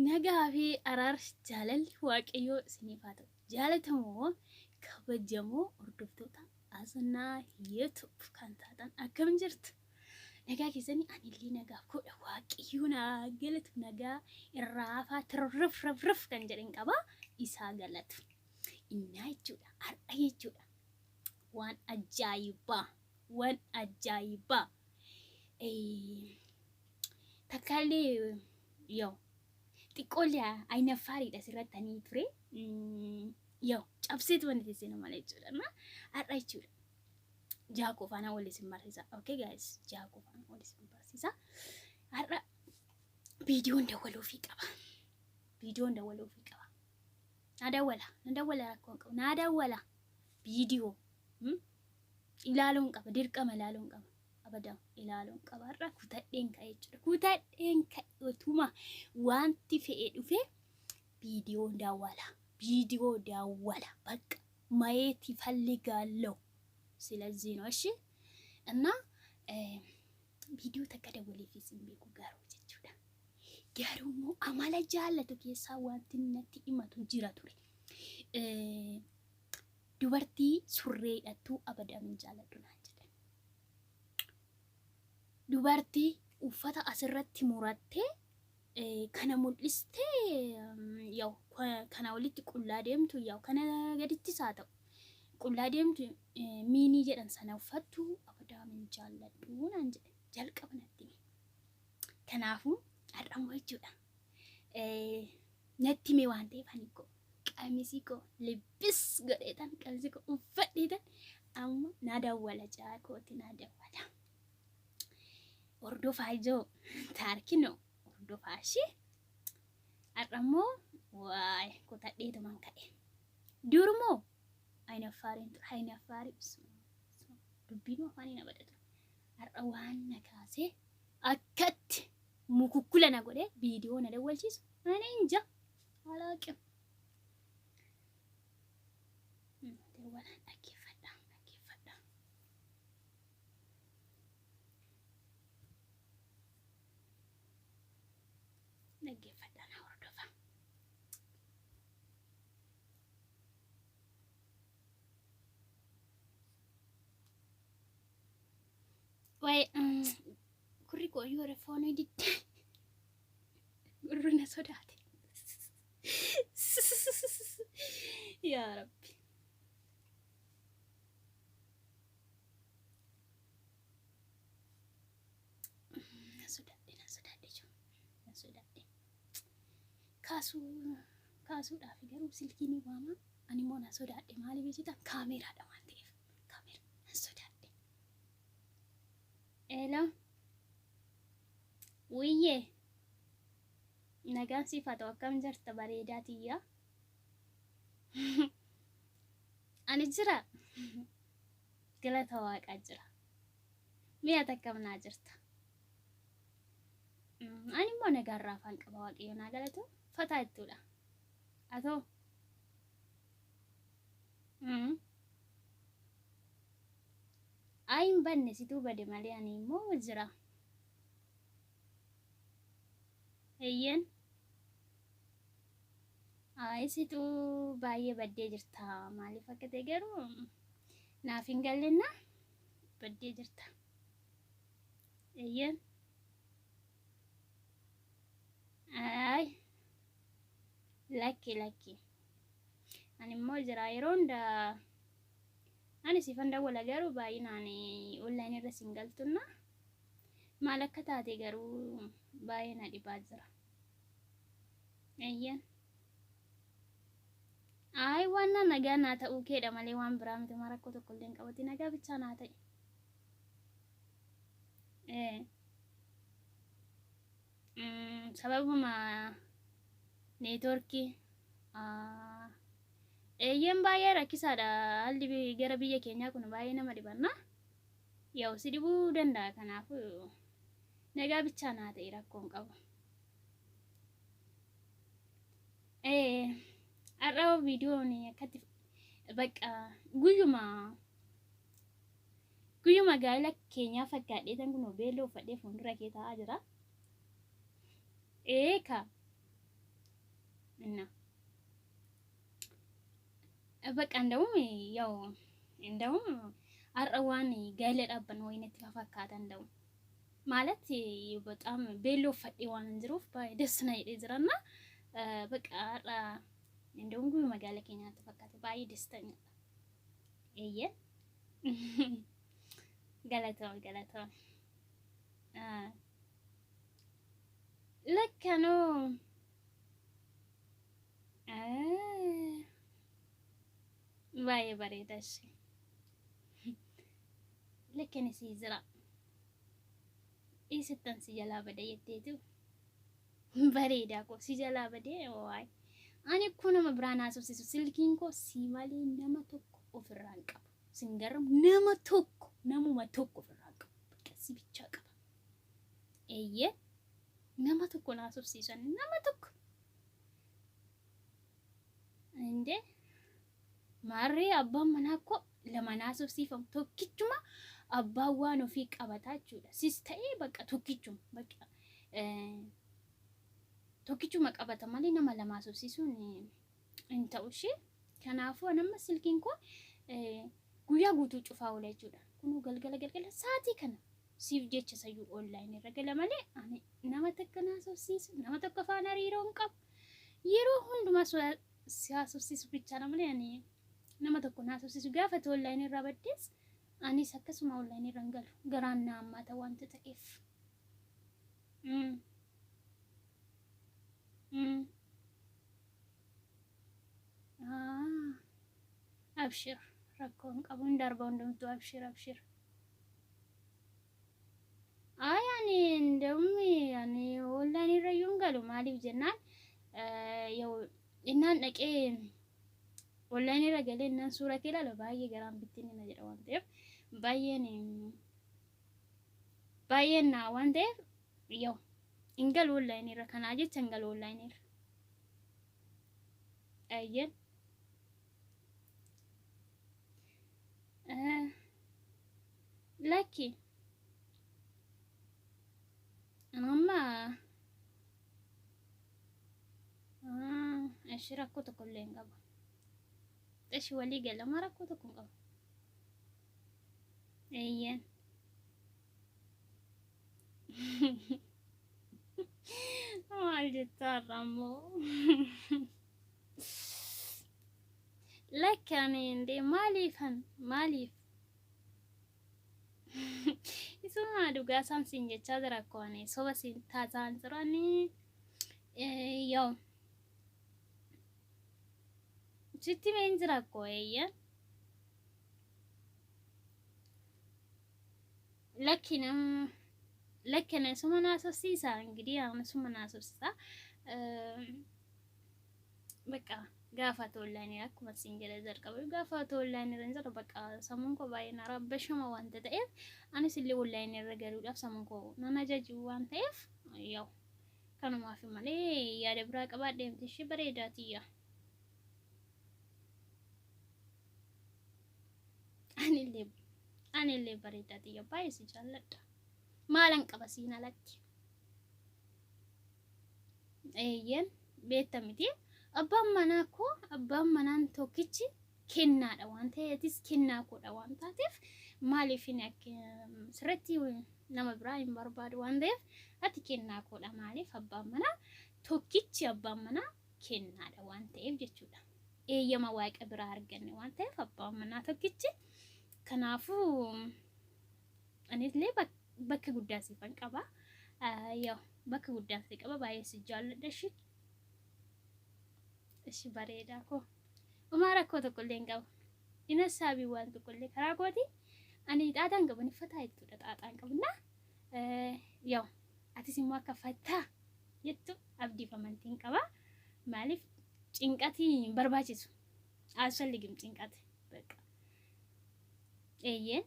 Nagaa fi araarri jaalalli Waaqayyoo isiniif haa ta'u. Jaalatamoo kabajamoo hordoftoota Asnaa YouTube kan taatan akkam jirtu? Nagaa keessanii anillee nagaaf godha. Waaqayyoo naa galatu nagaa irraa hafaa tirrif rif rif kan jedhan qaba isaa galatu. Innaa jechuudha har'a jechuudha waan ajaa'ibaa waan ajaa'ibaa. Takkaallee yoo xiqqoollee ayinaffaariidha asirratti ani ture. Yoo cabseetu wanti teessee malee jechuudha. Na har'a jechuudha. Jaakoo faana wal isin barsiisa. Okay guys, jaakoo faana wal isin barsiisa. Har'a viidiyoon dawwaluufii qaba. Viidiyoon dawwaluufii qaba. Na dawwala, na dawwala rakkoon qabu. Na dawwala viidiyoo. Ilaaluun qaba, dirqama ilaaluun qaba. Abadan ilaaluun qaba. Har'a kutadheen ka'e jechuudha. Kutadheen ka'e otuma wanti fe'e dhufe viidiyoo daawwala. Viidiyoo daawwala. Bakka mayeeti falligaallo. ስለዚህ ነው እሺ እና viidiyoo takka dawwaleefis hin beeku garuu jechuudha. Garuu immoo amala jaallatu keessaa wanti natti himatu jira ture. Dubartii surree hidhattuu abadan hin jaalladhu naan jedhe. Dubartii uffata asirratti murattee kana mul'istee yaw kana walitti qullaa deemtu yaw kana gadittis haa ta'u qullaa deemtu miinii jedhan sana uffattu abadan hin jaalladhu naan jedhe jalqaba natti hime. Kanaafuu har'ammoo jechuudha. Natti hime waan ta'eef ani koo qamisii koo libbis godheetan qamisii koo uffadheetan amma na dawwala jaakooti na dawwala. Hordofaa ijoo taarkinoo hordofaa ishee har'ammoo waay kutadheetuman ka'e. Durmoo ayinaffaariin ture ayinaffaarii dubbiin afaanii na bada ture. Har'a waan na kaasee akkatti mukukkula na godhee viidiyoo na dawwalchiisu ani inja alaaqim. Dawwalaan dhaggeeffadha dhaggeeffadha. Dhaggeeffadha na hordofa. Waa'ee gurri koo yoo refoonii didde gurri na sodaate. Yaa Rabbi. Na sodaadhe na sodaadhe jiru na sodaadhe. Kaasuu kaasuudhaaf garuu silkii ni waama. Ani immoo na sodaadhe maaliif jechuudha kaameeraadha waan ta'eef kaameera na sodaadhe. Eela wiyyee nagaan siif haa ta'u akkam jirta bareedaa tiyya. Ani jira galata waaqaa jira. Mi'a takkam naa jirta. Ani immoo nagaarraa afaan qaba waaqayyo naa galatu fataa jettuudha. Atoo. Ayi hin banne situu bade malee ani immoo jira. Eeyyeen. Ayi situu baay'ee baddee jirta. Maaliif akka ta'e garuu naaf hin gallenna baddee jirta. Eeyyeen. Ayi lakki lakki. Ani immoo jira yeroo hundaa ani siifan dawwala garuu baay'inaan online irra siin galtunna maal akka taate garuu baay'ee na dhibaa jira. Eeyyeen. Ayi waan na nagaa naa ta'uu keedha malee waan biraa miti maa rakkoo tokko illee hin qabati nagaa bichaa naa ta'e. Ee. Sababuma neetworkii. Eeyyeen baay'ee rakkisaadha haalli gara biyya keenyaa kun baay'ee nama dhibanna. Yaa'u si dhibuu danda'a kanaafuu nagaa bichaa naa ta'e rakkoo hin qabu. Ee har'a viidiyoon akkatti bakka guyyuma guyyuma gaa'ela keenyaa fakkaadhee tan kun beelloo uffadhee fuuldura kee taa'aa jira. Ee ka እና በቃ እንደውም ያው እንደውም har'a waan gaa'ela dhaabbannu wayinatti fakkaata እንደውም ማለት በጣም ቤሎ uffadhee waan jiruuf baay'ee ደስ na jedhee jiranna በቃ har'a እንደውም guyyuma gaa'ela keenyaatti fakkaata baay'ee ደስተኛ eeyyen galatoon galatoon lakkanoo baay'ee bareeda ishee lakkani sii jira dhiisittan si jalaa bade jetteetu bareedaa koo si jalaa badee waay ani koo nama biraan haasofsiisu silkiin koo si malee nama tokko ofirraa hin qabu sin garramu nama tokko namuma tokko ofirraa hin qabu bakka si bichaa qaba eeyyee nama tokko na haasofsiisan nama tokko እንዴ maarree abbaan manaa koo lama na haasofsiifamu tokkichuma abbaan waan ofii qabataa jechuudha. Sis ta'ee bakka tokkichuma bakka tokkichuma qabata malee nama lama haasofsiisuun hin ta'u ishee. Kanaafuu amma silkiin koo guyyaa guutuu cufaa oola jechuudha. Kunuu galgala galgala sa'aatii kana siif jecha sayyuu online irra gala malee ani nama tokko na haasofsiisu nama tokko faana hariiroo hin qabu. Yeroo hundumaa si haasofsiisu bichaadha malee ani nama tokko na haasofsiisu gaafa ta'e online irraa baddees anis akkasuma online irra hin galu garaan na hammaata wanta ta'eef. Abshir rakkoo hin qabu hin darba hundumtuu abshir abshir. Ay ani እንደውም ani online irra iyyuu hin galu maaliif jennaan yoo innaan dhaqee online irra galee innaan suura kee ilaalu baay'ee garaan bittinni na jedha waan ta'eef baay'een baay'een naa waan ta'eef yoo hin galu online irra kanaa jecha hin galu online irra. Ayyeen lakki amma ishi rakkoo tokko illee hin qabu. Ishi walii galama rakkoo tokko hin qabu. Eeyyeen. Maal jettaa har'a ammoo? Lakki ani indee maaliifan maaliif? Isuma dhugaa isaan siin jechaa jira akkoo ani soba siin taasaan jiru ani yaa'u sitti meen jira akkoo eeyyaan. Lakki nam lakki ani suma naasofsiisa እንግዲህ አሁን suma naasofsiisa በቃ gaafa online akkuma siin jedhe jalqabe gaafa online irra jira bakka sammuun koo baay'ee na rabbashama wanta ta'eef anis illee online irra galuudhaaf sammuun koo nan ajaju waan ta'eef yaa'u kanumaaf malee yaada biraa qabaadhee miti ishee bareedaatiyya. Anillee anillee bareedaatiyya baay'ee si jaalladha. Maalan qaba siin alatti? Eeyyeen beekta miti. Abbaan manaa koo abbaan manaan tokkichi kennaadha waan ta'eetis kennaa koodha waan taateef maaliif akka sirriitti nama biraa hin barbaadu waan ta'eef ati kennaa koodha maaliif abbaan manaa tokkichi abbaan manaa kennaadha waan ta'eef jechuudha. Eeyyama waaqa biraa arganne waan ta'eef abbaan manaa tokkichi kanaafuu anillee bakka guddaa siifan qaba. Yaa'u bakka guddaa si qaba baay'ee si jaalladha ishee. Ishi bareedaa koo. Homaa rakkoo tokko illee hin qabu. Ina saabii waan tokko illee karaa kooti ani xaaxaan qabu ni fataa jechuudha xaaxaan qabna. Yaa'u atis immoo akka fataa jettu abdiif amantiin qaba. Maaliif cinqatii hin barbaachisu. አያስፈልግም ጭንቀት በቃ eeyyeen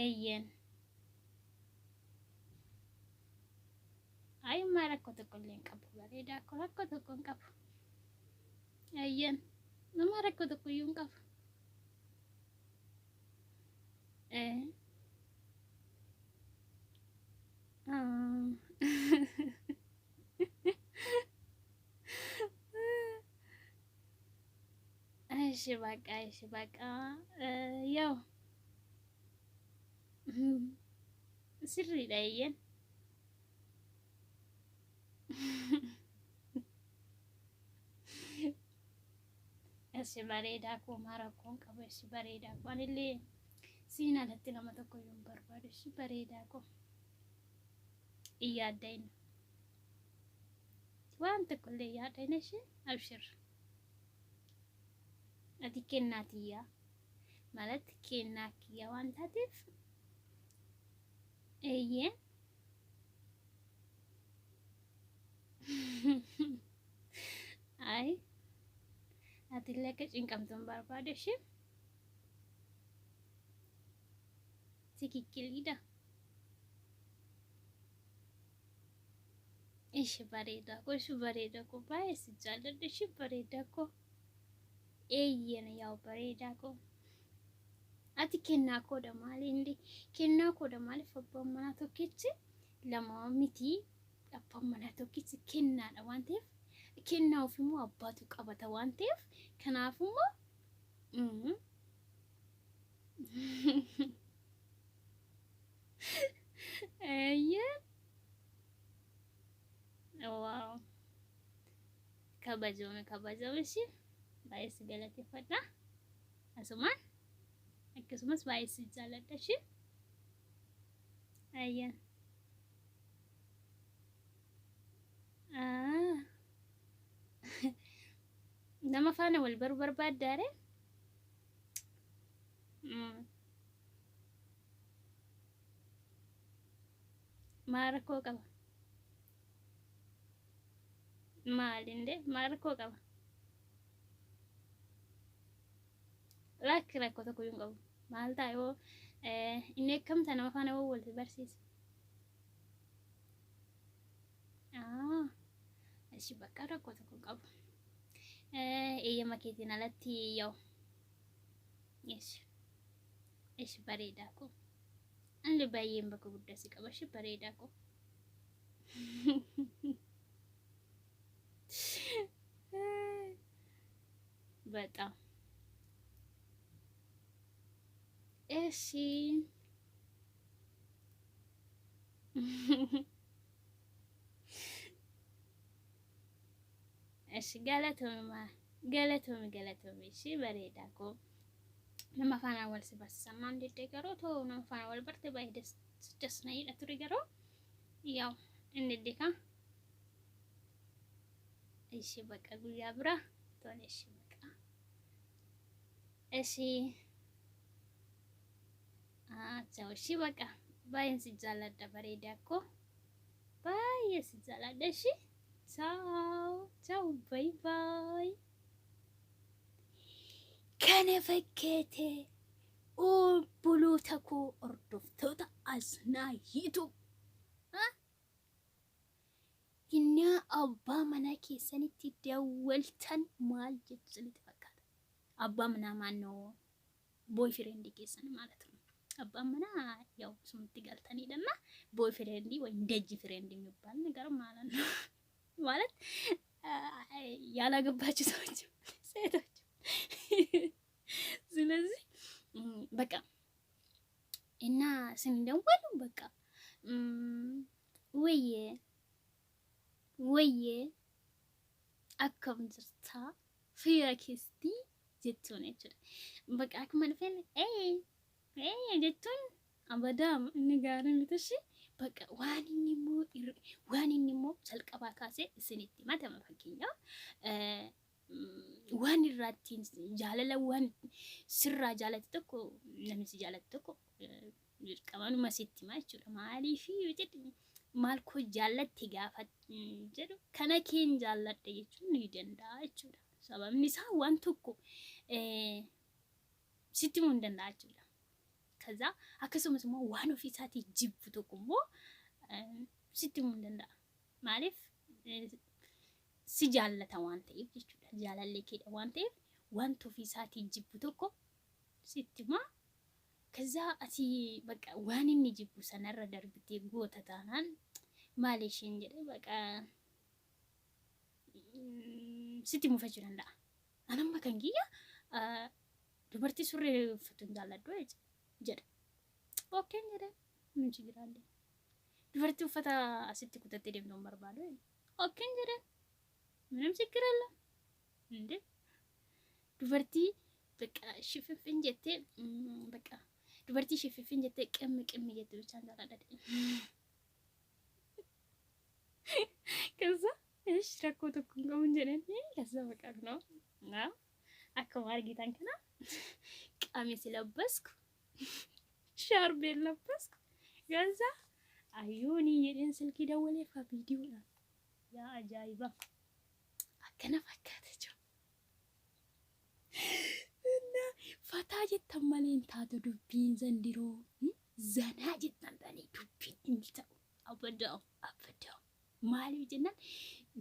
eeyyeen ayummaa rakkoo tokko illee hin qabu bareedaa koo rakkoo tokko hin qabu eeyyeen nama rakkoo tokko iyyuu hin qabu ee እሺ በቃ እሺ በቃ ያው sirriidha eeyyen. Eshi bareedaa koo maa rakkoon qabu eshi bareedaa koo anillee siin alatti nama tokko iyyuu hin barbaadu eshi bareedaa koo hin yaaddayin waan tokko illee hin yaaddayin eshi abshir ati kennaa tiyyaa ማለት kennaa kiyya waan taateef eeyyeen. Ay atillee akka cinqamtu hin barbaadu ishee tikikkiliidha. Ishi bareedaa koo ishi bareedaa koo baay'ee si jaalladha ishi bareedaa koo eeyyeen yaa'u bareedaa koo. Ati kennaa koodha maali inni kennaa koodha maaliif abbaan manaa tokkichi lama miti abbaan manaa tokkichi kennaadha waan ta'eef kennaa ofiimmoo abbaatu qabata waan ta'eef kanaafummoo eeyyee waaw kabajoome kabajoome ishee baay'ee si galateeffadha asumaan akkasumas baay'ee si jaalladha ishee ayyaan nama faana wal baruu barbaaddaare maal rakkoo qaba maalinde maal rakkoo qaba lakki rakkoo tokko iyyuu hin qabu maal ta'a yoo inni akkamta nama faana wal barsiisa እሺ በቃ rakkoo tokko hin qabu eeyyama keetiin alatti yaa'u እሺ እሺ bareedaa koo ani baay'een bakka guddaa si qaba እሺ bareedaa koo በጣም እሺ እሺ galatoomi galatoomi galatoomi እሺ bareedaa koo nama faana wal si barsiisan diddee garuu too nama faana wal barte baay'ee das na jedha ture garuu yaa'u inni dika እሺ በቃ guyyaa bira tole እሺ በቃ እሺ ቻው እሺ በቃ baay'een si jaalladha bareedaa koo baay'ee si jaalladha እሺ ቻው ቻው bye bye kana fakkeete obboloota koo hordoftoota Asnaa YouTube Innaa abbaa manaa keessanitti dawwaltan maal jettu isinitti fakkaata? Abbaa manaa maannoo boyfriend keessan ማለት ነው። አባ manaa ያው ስምት galtanidha boyfriend ወይም ደጅ friend የሚባል ነገር ማለት ነው። ማለት ያላገባችሁ ሰዎች ሴቶች። ስለዚህ በቃ እና ስንደወሉ በቃ ወየ ወየ akkam jirta fayyaa keessi jechuun jechuudha. Bakka akkuma dhufeen ee ee jechuun abadaam inni gaarii miti ishee bakka waan inni immoo jalqabaa kaasee isinitti himatama fakkeenyaaf waan irratti jaalala waan sirraa jaalate tokko namni si jaalate tokko dirqamanuma sitti hima jechuudha. Maaliif yoo jedhe maal koo jaallatte gaafa jedhu kana keen jaalladhe jechuun ni danda'a jechuudha. Sababni isaa waan tokko sitti himuu hin danda'a jechuudha. ከዛ akkasumas immoo waan ofii isaatii jibbu tokko immoo sitti himuu hin danda'a. Maaliif si jaallata waan ta'eef jechuudha. Jaalallee keedha waan ta'eef wanta ofii isaatii jibbu tokko sitti himaa. Kazaa ati bakka waan inni jibbu sanarra darbitee goota taanaan maal isheen jedhe bakka sitti mufachuu danda'a. Anamma kan kiyya dubartii surree uffatu hin jaalladhu jedha. Okkeen jedhe nuti jiraalle. Dubartii uffata asitti kutattee deemtu hin barbaadu. Okkeen jedhe ምንም ችግር የለም እንዴ dubartii በቃ ሽፍፍን jettee በቃ dubartii ሽፍፍን jettee qimmi qimmi jette ብቻ jaalladha. ከዛ እሺ rakkoo tokko hin qabu jedhanii ከዛ በቃ ነው akkuma argitan kana ቀሚስ ለበስኩ ሻርቤን ለበስኩ ከዛ አዩኒ jedheen silkii dawwaleef viidiyoodhaan yaa ajaa'iba akkana fakkaata jiru. Fataa jettan malee hin taatu dubbiin zandiroo zanaa jettan malee dubbiin hin ta'u. Abada'u abada'u. Maaliif jennaan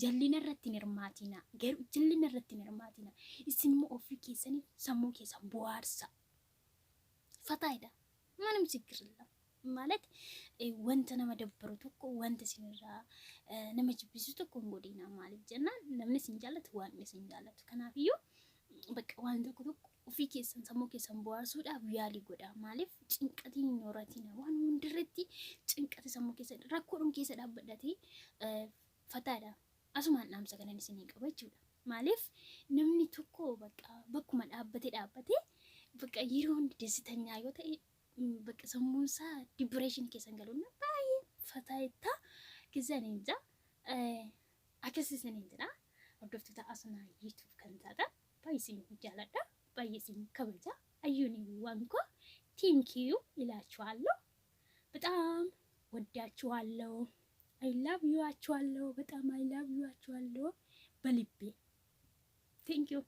jallina irratti hin hirmaatina. Garuu jallina irratti hin hirmaatina. Isin immoo ofii keessaniif sammuu keessan bohaarsa. Fataayidha. ምንም ችግር የለም ማለት wanta nama dabbaru tokko wanta isinirraa nama jibbisiisu tokko hin godhina. Maaliif jennaan namni isin jaallatu waan isin jaallatu. Kanaafiyyuu bakka waan tokko tokko ofii keessan sammuu keessan bohaarsuudhaaf yaalii godha. Maaliif cinqatiin hin horatina waan hundirratti cinqata sammuu keessan rakkoodhum keessa dhaabbadhatee fataadha. Asumaan dhaamsa kanan isinii qaba jechuudha. Maaliif namni tokko bakka bakkuma dhaabbate dhaabbate bakka yeroo hundi ደስተኛ yoo ta'e bakka sammuun isaa depression keessan galuun baay'ee fataa jettaa keessan hin jaa akkas isiniin jedha. Hordoftoota Asunaa YouTube kan taatan baay'ee isin jaaladha. Baay'ee isin kabaja. አዩኒ ዋንኮ thank you ይላችኋለሁ። በጣም ወዳችኋለሁ። I love you አችኋለሁ። በጣም I love you አችኋለሁ በልቤ thank you.